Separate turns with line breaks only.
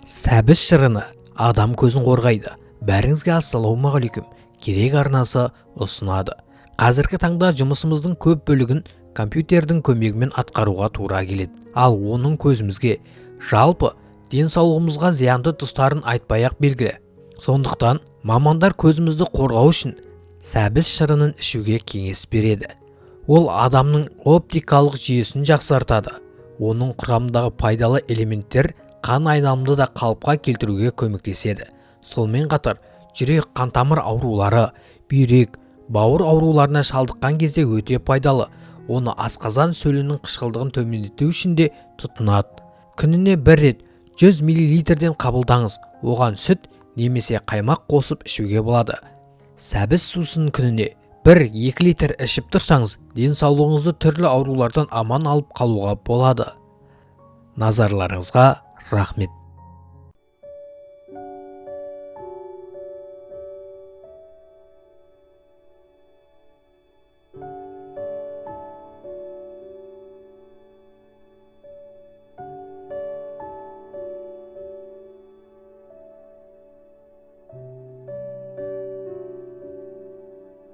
Сәбіз шырыны адам көзін қорғайды. Бәріңізге ассалаумағалейкум! Керек арнасы ұсынады. Қазіргі таңда жұмысымыздың көп бөлігін компьютердің көмегімен атқаруға тура келеді. Ал оның көзімізге, жалпы денсаулығымызға зиянды тұстарын айтпай-ақ белгілі. Сондықтан мамандар көзімізді қорғау үшін сәбіз шырынын ішуге кеңес береді. Ол адамның оптикалық жүйесін жақсартады. Оның құрамындағы пайдалы элементтер қан айналымды да қалыпқа келтіруге көмектеседі. Сонымен қатар жүрек қантамыр аурулары, бүйрек, бауыр ауруларына шалдыққан кезде өте пайдалы. Оны асқазан сөлінің қышқылдығын төмендету үшін де тұтынады. Күніне бір рет 100 миллилитрден қабылдаңыз. Оған сүт немесе қаймақ қосып ішуге болады. Сәбіз сусын күніне 1-2 литр ішіп тұрсаңыз, денсаулығыңызды түрлі аурулардан аман алып қалуға болады. Назарларыңызға рахмет!